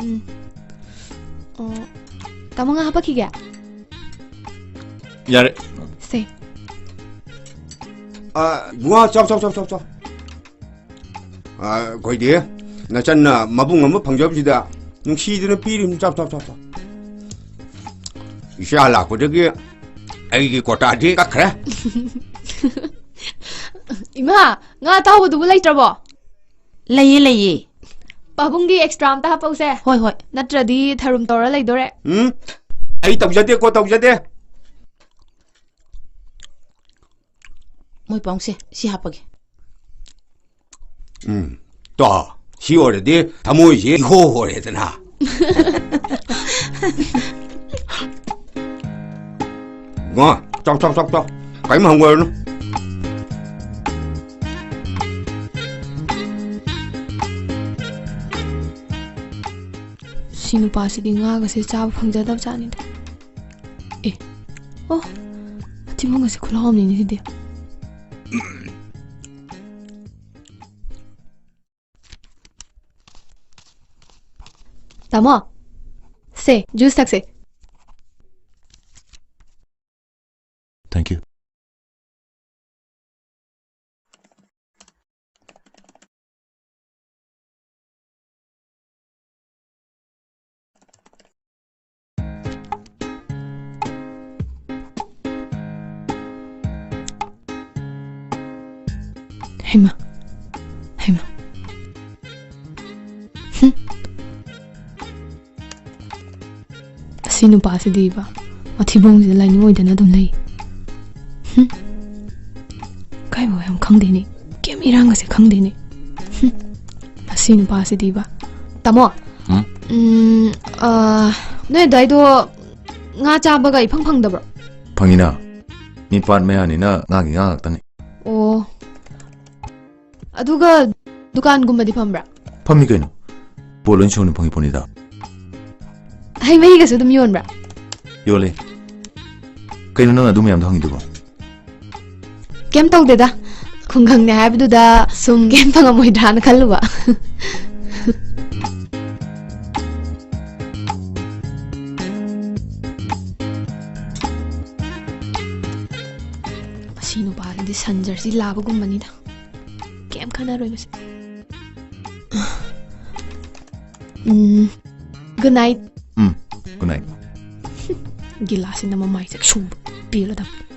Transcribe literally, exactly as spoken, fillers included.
ꯎꯝ꯫ ꯑꯣ, ꯇꯥꯃꯣ, ꯉꯥ ꯍꯥꯄꯛꯈꯤꯒꯦ꯫ ꯌꯥꯔꯦ꯫ ꯁꯦ꯫ ꯑ, ꯕꯨꯡꯉꯣ, ꯆꯥꯎ, ꯆꯥꯎ, ꯆꯥꯎ, ꯆꯥꯎ, ꯆꯥꯎ꯫ ꯑ, ꯑꯩꯈꯣꯏꯗꯤ ꯅꯆꯟꯅ ꯃꯕꯨꯡ ꯑꯃ ꯐꯪꯖꯕꯁꯤꯗ ꯅꯨꯡꯁꯤꯗꯅ ꯄꯤꯔꯤꯕꯅꯤ꯫ ꯆꯥꯎ, ꯆꯥꯎ, ꯆꯥꯎ, ꯆꯥꯎ꯫ ꯏꯆꯥ ꯂꯥꯛꯄꯗꯒꯤ ꯑꯩꯒꯤ ꯀꯣꯇꯥꯗꯤ ꯀꯛꯈ꯭ꯔꯦ꯫ ꯏꯃꯥ, ꯉꯥ ꯑꯇꯥꯎꯕꯗꯨꯕꯨ ꯂꯩꯇ꯭ꯔꯕꯣ? ꯂꯩꯌꯦ, ꯂꯩꯌꯦ꯫ ꯄꯥꯕꯨꯡꯒꯤ extra ꯑꯝꯇ ꯍꯥꯞꯄꯧꯁꯦ꯫ ꯍꯣꯏ, ꯍꯣꯏ꯫ ꯅꯠꯇ꯭ꯔꯗꯤ ꯊꯔꯨꯝ ꯇꯧꯔ ꯂꯩꯗꯣꯔꯦ꯫ ꯎꯝ? ꯑꯩ ꯇꯧꯖꯗꯦꯀꯣ, ꯇꯧꯖꯗꯦ꯫ ꯃꯣꯏ ꯄꯥꯎꯁꯦ, ꯁꯤ ꯍꯥꯞꯄꯒꯦ꯫ ꯎꯝ꯫ ꯇꯣ, ꯁꯤ ꯑꯣꯏꯔꯗꯤ ꯊꯃꯣꯏꯁꯦ ꯏꯍꯣ ꯍꯣꯔꯦꯗꯅ꯫ ꯉꯣ, ꯆꯥꯎ, ꯆꯥꯎ, ꯆꯥꯎ, ꯆꯥꯎ꯫ ꯀꯔꯤꯝ ꯍꯪꯒꯣꯏꯔꯨꯅꯨ꯫ ꯁꯤ ꯅꯨꯄꯥꯁꯤꯗꯤ ꯉꯥꯒꯁꯦ ꯆꯥꯕ ꯐꯪꯖꯗꯕ ꯖꯥꯠꯅꯤꯗ꯫ ꯑꯦ, ꯑꯣ, ꯃꯊꯤꯕꯣꯡꯒꯁꯦ ꯈꯨꯂꯥꯎ ꯑꯃꯅꯤꯅꯦ ꯁꯤꯗꯤ꯫ ꯇꯥꯃꯣ, ꯁꯦ, juice ꯊꯛꯁꯦ꯫ Thank you. ꯍꯩꯃꯥ, ꯍꯩꯃꯥ꯫ ꯍꯨꯝ꯫ ꯑꯁꯤ ꯅꯨꯄꯥꯁꯤꯗꯤꯕ, ꯃꯊꯤꯕꯣꯡꯁꯤꯗ ꯂꯥꯏꯅꯤꯡ ꯑꯣꯏꯗꯅ ꯑꯗꯨꯝ ꯂꯩ꯫ ꯍꯨꯝ꯫ ꯀꯥꯏꯕꯧ ꯌꯥꯝ ꯈꯪꯗꯦꯅꯦ꯫ ꯀꯩꯝ ꯏꯔꯥꯡꯒꯁꯦ ꯈꯪꯗꯦꯅꯦ꯫ ꯍꯨꯝ꯫ ꯃꯁꯤ ꯅꯨꯄꯥꯁꯤꯗꯤꯕ꯫ ꯇꯥꯃꯣ꯫ ꯎꯝ? ꯎꯝ, ꯑ, ꯅꯣꯏ ꯑꯗꯨꯋꯥꯏꯗꯣ ꯉꯥ ꯆꯥꯕꯒ ꯏꯐꯪ ꯐꯪꯗꯕ꯭ꯔꯣ? ꯐꯪꯉꯤꯅ꯫ ꯃꯤ ꯄꯥꯠ ꯃꯌꯥꯅꯤꯅ ꯉꯥꯒꯤ ꯉꯥ ꯉꯥꯛꯇꯅꯤ꯫ ꯑꯣ꯫ ꯑꯗꯨꯒ ꯗꯨꯀꯥꯟꯒꯨꯝꯕꯗꯤ ꯐꯝꯕ꯭ꯔꯥ? ꯐꯝꯃꯤ ꯀꯩꯅꯣ꯫ ꯄꯣꯠ ꯂꯣꯏ ꯁꯨꯅ ꯐꯪꯉꯤ ꯄꯣꯠꯅꯤꯗ꯫ ꯍꯩ ꯃꯍꯤꯒꯁꯨ ꯑꯗꯨꯝ ꯌꯣꯟꯕ꯭ꯔꯥ? ꯌꯣꯜꯂꯤ꯫ ꯀꯩꯅꯣ ꯅꯪ ꯑꯗꯨ ꯃꯌꯥꯝꯗꯣ ꯍꯪꯉꯤꯗꯨꯕꯣ? ꯀꯩꯝ ꯇꯧꯗꯦꯗ, ꯈꯨꯡꯒꯪꯅꯦ ꯍꯥꯏꯕꯗꯨꯗ ꯁꯨꯝ ꯀꯩꯝ ꯐꯪꯉꯝꯃꯣꯏꯗ꯭ꯔꯥꯅ ꯈꯜꯂꯨꯕ꯫ ꯃꯁꯤ ꯅꯨꯄꯥꯁꯤꯗꯤ ꯁꯟ ꯖꯔꯁꯤ ꯂꯥꯕꯒꯨꯝꯕꯅꯤꯗ꯫ ꯀꯩꯝ ꯈꯟꯅꯔꯣꯏ ꯃꯁꯤ꯫ ꯎꯝ, good night꯫ ꯎꯝ, good night꯫ ꯒꯤꯂꯥꯁꯁꯤꯅ ꯃꯃꯥꯏꯁꯦ ꯁꯨꯡꯕ ꯄꯦꯜꯂꯗꯕ꯫